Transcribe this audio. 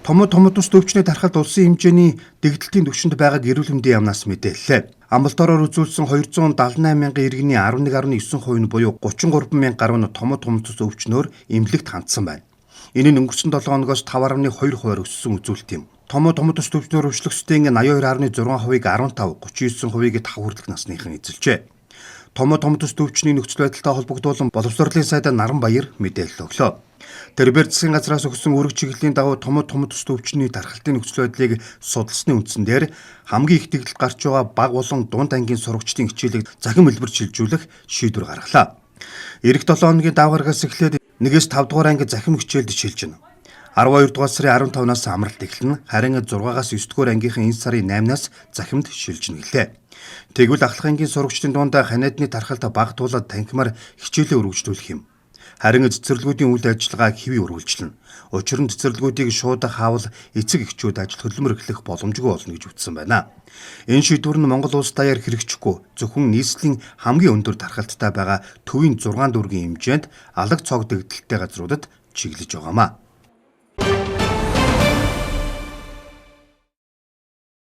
Томод томодос төвчний тархалт улсын хэмжээний дэгдэлтийн түвшинд байгааг эрүүл мэндийн яамнаас мэдээллээ. Амбулаториор үзүүлсэн 278 мянган иргэний 11.9% нь буюу 33 мянга гаруй нь томод томодос өвчнөөр эмнэлэгт хандсан байна. Энэ нь өнгөрсөн 7 хоногоос 5.2 хувиар өссөн үзүүлэлт юм. Томод томодос төвчнөөр өвчлөгчдийн 82.6%-ийг 15, 39%-ийг 5 хүртэлх насныхан эзэлжээ. Томод томдос төвчний нөхцөл байдалтай холбогдуулан боловсролын сайд Наранбаяр мэдээлэл өглөө. Тэрбээр засгийн газраас өгсөн үүрэг чиглэлийн дагуу томод томдос төвчний тархалтын нөхцөл байдлыг судалсны үндсэн дээр хамгийн их дэгдэлт гарч байгаа бага болон дунд ангийн сурагчдын хичээлийг захин хэлбэр шилжүүлэх шийдвэр гаргалаа. Ирэх 7 хоногийн давгаргаас эхлээд 1-ээс 5 дугаар анги захим хичээлд шилжинэ. 12 дугаар сарын 15-наас амралт эхэлнэ. Харин 6-аас 9 дугаар ангийнхан энэ сарын 8-наас захимд шилжинэ гэлээ. Тэгвэл ахлах ангийн сурагчдын дунд ханиадны тархалт бага туулаад танхимаар хичээлээ үргэлжлүүлэх юм. Харин цэцэрлэгүүдийн үйл ажиллагаа хэвийн үргэлжлэнэ. Учир нь цэцэрлэгүүдийг шууд хаавал эцэг эхчүүд ажил хөдөлмөр эхлэх боломжгүй болно гэж үздсэн байна. Энэ шийдвэр нь Монгол улс даяар хэрэгжихгүй зөвхөн нийслэлийн хамгийн өндөр тархалттай байгаа төвийн 6 дүүргийн хэмжээнд алаг цог дэгдэлтэй газруудад чиглэж байгаамаа.